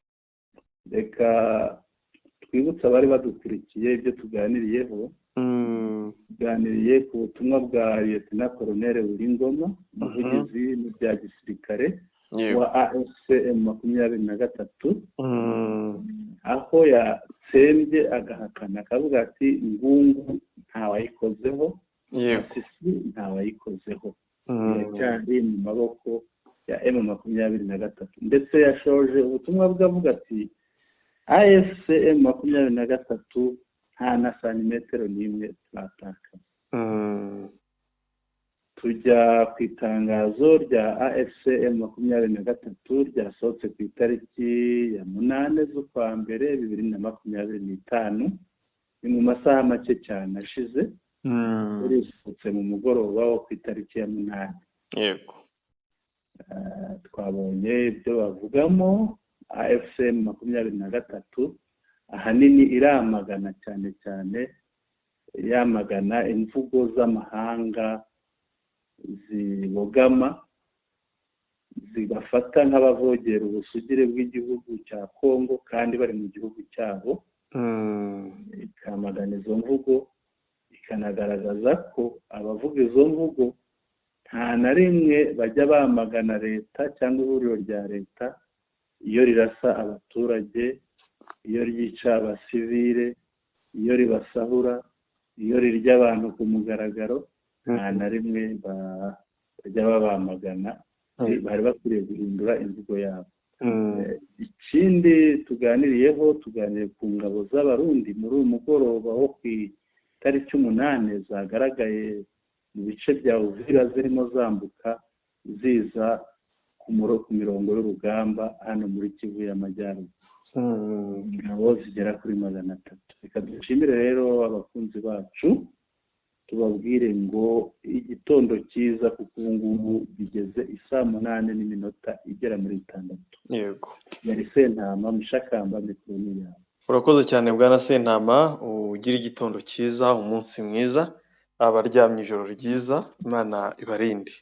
Reka Twibutse abari badukurikiye ibyo tuganiriyeho. Tuganiriye ku butumwa bwa Liyetona Koloneli Willy Ngoma, umuvugizi mu bya gisirikare wa AFC M23, aho yatsembye agahakana akavuga ati Ngungu ntawayikozeho, Masisi ntawayikozeho, iracyari mu maboko ya M23. Ndetse yashoje ubutumwa bwe avuga ati AFC M23 nta na santimetero n'imwe turatakaza. Tujya ku itangazo rya AFC M23 ryasohotse ku itariki ya 8 z'ukwa mbere 2025, ni mu masaha make cyane ashize, risohotse mu mugoroba wo ku itariki ya 8. Yego. Twabonye ibyo bavugamo. AFC M23 ahanini iramagana cyane cyane, yamagana imvugo z'amahanga zibogama zibafata nk'abavogera ubusugire bw'igihugu cya Kongo kandi bari mu gihugu cyabo. Ikamagana izo mvugo, ikanagaragaza ko abavuga izo mvugo nta na rimwe bajya bamagana leta cyangwa ihuriro rya leta iyo rirasa abaturage, iyo ryica abasivile, iyo ribasahura, iyo rirya abantu ku mugaragaro, nta na rimwe bajya babamagana. Bari bakwiriye guhindura imvugo yabo. Ikindi tuganiriyeho, tuganiriye ku ngabo z'Abarundi muri uyu mugoroba wo ku itariki 8 zagaragaye mu bice bya Uvira zirimo zambuka ziza ku mirongo y'urugamba hano muri Kivu y'Amajyaruguru, ingabo zigera kuri 300. Reka dushimire rero abakunzi bacu, tubabwire ngo igitondo cyiza, kuko ubu ngubu bigeze isaa 8:06. Yego. Yari Sentama Mushakamba, mikoro ni yawe. Urakoze cyane bwana Sentama, ugire igitondo cyiza, umunsi mwiza, abaryamye ijoro ryiza, Imana ibarinde.